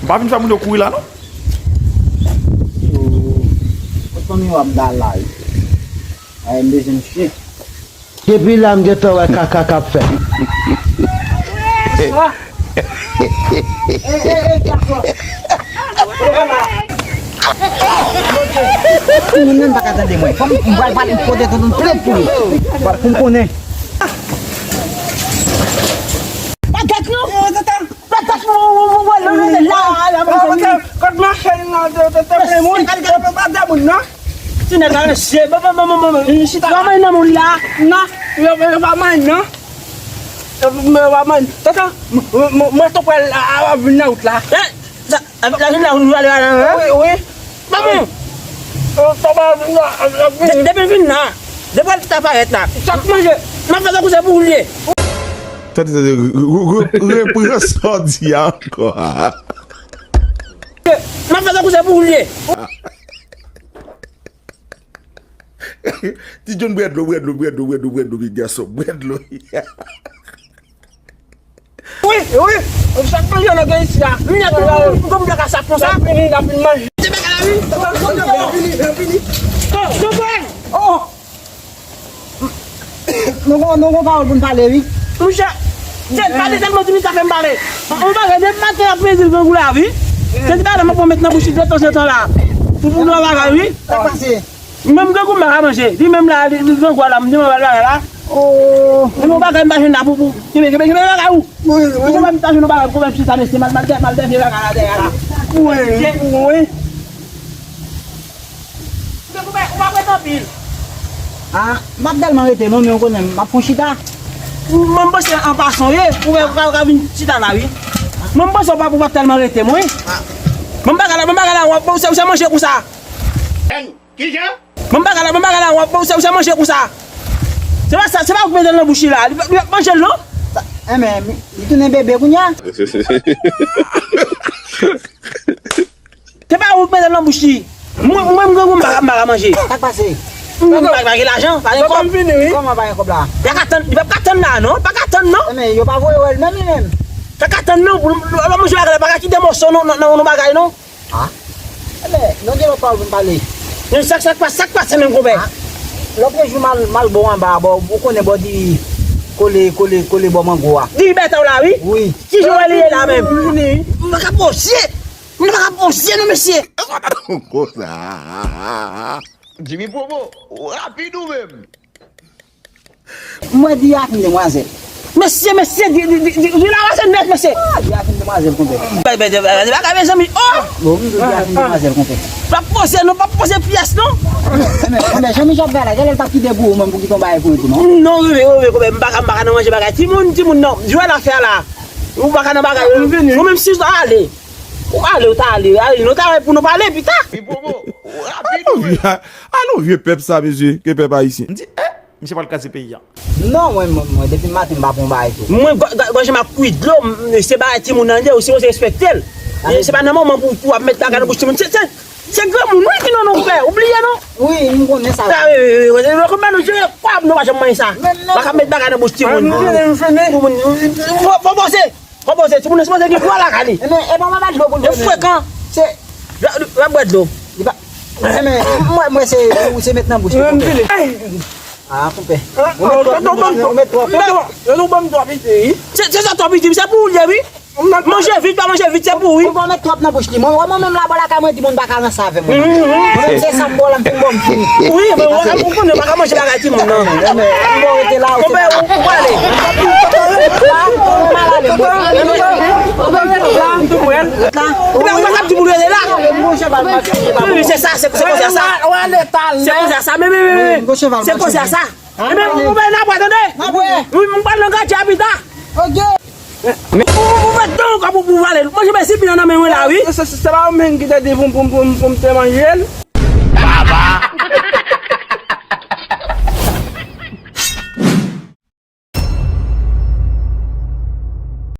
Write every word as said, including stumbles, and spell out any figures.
Pa vin fè moun yo kouri la, non. Yo, kot fanmi w ap ba la, wi? Ay, m bezwen misye. Depi la, m gentan wè kaka k ap fèt. Moun nan pa ka tande mwen. Fò m pral pale kote tonton plent pou li. Pou m konnen. Patat nou! Patat nou! Kot machin nan? Ti nèg la mesye. Bon, bon, bon, bon, bon. Chita. Yo manyen nan moun la. Non, yo, yo pa manyen, non. Yo, yo pa manyen. Tonton, mwen, mwen, mwen, mwen tonton pral a, a, a, vin nan wout la. Eh, sa, avèk la vin la, nou ale la, la, la. Wi, wi. Pa bon. Yo, tonton pral vin la, a, a, vin. De-, depi l vin la, depi l ta parèt la. Sa k manje? M ap fè tankou se pou ou l ye. Tande, tande, re-, re-, re-, repran sa w di a ankò. M ap fè tankou se pou ou l ye. Ti John, bwè dlo, bwè dlo, bwè dlo, bwè dlo, bwè dlo, bwè dlo. Wi, wi. Chak manje nan gen isi a. Mwen ap tou, tou, tou, tou, tou, sa konsa. L ap vini, l ap vin manje. Se bagay la, wi. Vini, vini. Oh, non, non, non. Oh. Nou gon, nou gon pawòl pou n pale, wi. Monchè, se pale sèlman ti minit sa fè m pale. Yon bagay de maten ap mezi l grangou la, wi. Se ti bagay la m ap pran met nan bouch li detanzantan la. Pou, pou nou bagay, wi. Sa k pase? Menm grangou m pa ka manje. Li menm la, li, li grangou a la, m di mwen bagay la. Oh. Li yon bagay m pa jwenn la pou, pou. Kenbe, kenbe, kenbe bagay ou. Wi, wi. Ou pa m ta jwenn yon bagay pou mèm si sa mesye, mal, mal, mal, mal, bagay la dèyè la. Wi, wi. Ou pa prete anpil. Ah, m ap tèlman rete non, men ou konnen m ap fon chita. Mwen m panse an pasan w ye, ou wè ou ka, ou ka vin chita la wi. Mwen m panse w pa, ou pa tèlman rete mwen wi. Mwen m pa ka la, mwen m pa ka la, w ap, ou se, ou se manje konsa. Kijan? Mwen m pa ka la, mwen m pa ka la, w ap, ou se, ou se manje konsa. Se pa sa, se pa ou k mete l nan bouch li la, li, li ap manje l non. Enben, li tounen bebe kounye a. Se pa ou k mete l nan bouch li. Mwen, mwen, m grangou, m pa, m pa ka manje. Sa k pase? M pa, pa gen lajan, pa gen kòb. Kòman pa gen kòb la? Li pa ka tann, li pa ka tann la non, pa ka tann non. Men yo pa voye wè l menm li menm. Pa ka tann non, pou l, lè w manje bagay la, pa ka kite mòso nan, nan, nan, nan bagay non. Ah. Enben, nou gen lòt pawòl pou n pale. Men sa, sa k pase, sa k pase menm konpè? Lòt jou m al, m al bò anba a, bò, ou konnen bò di kole, kole, kole bò mango a. Di bètè w la wi. Wi. Kijan w wè li ye la menm? M pa ka posye. M pa ka posye non mesye. Konsa. Jimmy Promo, ou rapid ou menm? M wè di a fin demwazèl. Mesye, mesye, di, di, di, di, di la wase nèt mesye. Ah, di a fin demwazèl konpè. Bèl, bèl, bèl, bèl, bèl, bèl, mezanmi. Oh! Bon, m di a fin demwazèl konpè. Pa poze non, pa poze pyès non. Men, men, Jean Michel Bala, genlè l t ap kite pou ou menm pou kite yon bagay pou ou tou non. Non, reve, reve, konpè, m pa ka, m pa ka nan manje bagay timoun, timoun non. Jwè la fè la. Ou pa ka nan bagay. Ou menm si w ta ale. Ou ale, ou ta ale, ale, nou ta wè pou nou pale pita. Li pwopo, rapid ou menm. Alon vye pèp sa, mesye, ke pèp ayisyen. M di, eh, misye pral kraze peyi a. Non, mwen, mwen, mwen, depi maten m pa pran bagay tou. Mwen, gò-, gò-, gòje m ap kwi dlo, m, se bagay timoun nan ye, ou sipoze respekte l. Se pa nan moman pou, pou ap met bagay nan bouch timoun. Se, se, se granmoun, wi, ki non, non, frè, ou bliye, non? Wi, m konnen sa. Sa, wi, wi, wi, wi, wi, konbyen nou jere kòb, nou pa janm manje sa. Pa ka met bagay nan bouch timoun. Timoun, fò, fò poze. Konpoze, timoun nan sipoze gen dwa lakay li. Enben, e pa mwen ba dlo pou l. Yo frekan. Se. L ap bwè dlo. Li pa. Enben, mwen, mwen se, ou se met nan bouch li, konpè. Ah, konpè. Ou met twòp, ou met twòp. Yo nou ban m twòp isi, wi. Se, se sa twòp isi, se pou ou l ye, wi. Manje vit, pa manje vit, se pou ou, wi. Ou pa met twòp nan bouch li. Mwen, mwen menm la, bò lakay mwen, timoun pa ka ranse avè mwen. Mwen menm se sa m bò la, m fin bò, m fini. Wi, men ou, ou konnen, ou pa ka manje bagay timoun nan. Konpè, ou, ou ale. Ou pa ka di pou rete la. Wi, se sa, se, se konsa sa. Se konsa sa, men, men, men, men. Se konsa sa. Men, ou, ou, n ap wè, tande. Wi, m pral nan katye a pita. Ou, ou, ou mèt dan ou ka pou, pou vale. Manje bèl si pina nan men mwen la, wi. Se, se, se pa ou menm ki te di pou, pou, pou, pou m te manje l. Baba!